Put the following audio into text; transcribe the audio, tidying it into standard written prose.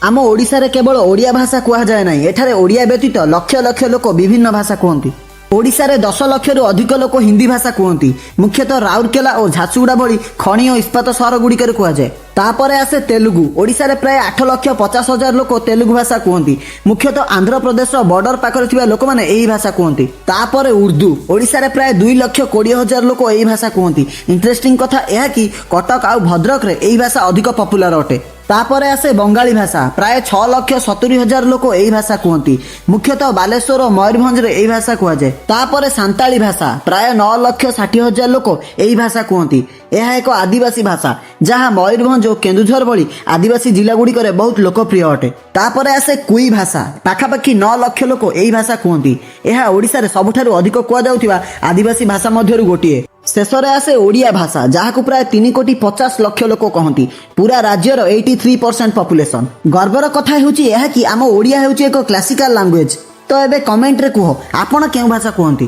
ଆମ ଓଡ଼ିଶାରେ କେବଳ ଓଡ଼ିଆ ଭାଷା କୁହାଯାଏ ନାହିଁ। ଏଠାରେ ଓଡ଼ିଆ ବ୍ୟତୀତ ଲକ୍ଷ ଲକ୍ଷ ଲୋକ ବିଭିନ୍ନ ଭାଷା କୁହନ୍ତି। ଓଡ଼ିଶାରେ 10 ଲକ୍ଷରୁ ଅଧିକ ଲୋକ ହିନ୍ଦୀ ଭାଷା କୁହନ୍ତି। ମୁଖ୍ୟତଃ ରାଉରକେଲା ଓ ଝାରସୁଗୁଡ଼ା ଭଳି ଖଣି ଓ ଇସ୍ପାତ ସହର ଗୁଡ଼ିକରେ କୁହାଯାଏ। ତାପରେ ଆସେ ତେଲୁଗୁ। ଓଡ଼ିଶାରେ ପ୍ରାୟ 8 ଲକ୍ଷ 50 ହଜାର ଲୋକ ତେଲୁଗୁ ଭାଷା କୁହନ୍ତି। ମୁଖ୍ୟତଃ ଆନ୍ଧ୍ରପ୍ରଦେଶର ବର୍ଡର ପାଖରେ ଥିବା ଲୋକମାନେ ଏହି ଭାଷା କୁହନ୍ତି। ତାପରେ ଉର୍ଦ୍ଦୁ। ଓଡ଼ିଶାରେ ପ୍ରାୟ 2 ଲକ୍ଷ 20 ହଜାର ଲୋକ ଏହି ଭାଷା କୁହନ୍ତି। ଇଣ୍ଟରେଷ୍ଟିଂ କଥା ଏହା କି କଟକ ଆଉ ଭଦ୍ରକରେ ଏହି ଭାଷା ଅଧିକ ପପୁଲାର ଅଟେ। ତାପରେ ଆସେ ବଙ୍ଗାଳୀ ଭାଷା। ପ୍ରାୟ 6 ଲକ୍ଷ 70 ହଜାର ଲୋକ ଏହି ଭାଷା କୁହନ୍ତି। ମୁଖ୍ୟତଃ ବାଲେଶ୍ୱର ଓ ମୟୂରଭଞ୍ଜରେ ଏହି ଭାଷା କୁହାଯାଏ। ତାପରେ ସାନ୍ତାଳୀ ଭାଷା। ପ୍ରାୟ 9 ଲକ୍ଷ 60 ହଜାର ଲୋକ ଏହି ଭାଷା କୁହନ୍ତି। ଏହା ଏକ ଆଦିବାସୀ ଭାଷା, ଯାହା ମୟୂରଭଞ୍ଜ ଓ କେନ୍ଦୁଝର ଭଳି ଆଦିବାସୀ ଜିଲ୍ଲାଗୁଡ଼ିକରେ ବହୁତ ଲୋକପ୍ରିୟ ଅଟେ। ତାପରେ ଆସେ କୁଇ ଭାଷା। ପାଖାପାଖି 9 ଲକ୍ଷ ଲୋକ ଏହି ଭାଷା କୁହନ୍ତି। ଏହା ଓଡ଼ିଶାରେ ସବୁଠାରୁ ଅଧିକ କୁହାଯାଉଥିବା ଆଦିବାସୀ ଭାଷା ମଧ୍ୟରୁ ଗୋଟିଏ। ଶେଷରେ ଆସେ ଓଡ଼ିଆ ଭାଷା, ଯାହାକୁ ପ୍ରାୟ 3 କୋଟି 50 ଲକ୍ଷ ଲୋକ କହନ୍ତି, ପୁରା ରାଜ୍ୟର 83% ପପୁଲେସନ। ଗର୍ବର କଥା ହେଉଛି ଏହା କି ଆମ ଓଡ଼ିଆ ହେଉଛି ଏକ କ୍ଲାସିକାଲ ଲାଙ୍ଗୁଏଜ। ତ ଏବେ କମେଣ୍ଟରେ କୁହ, ଆପଣ କେଉଁ ଭାଷା କୁହନ୍ତି?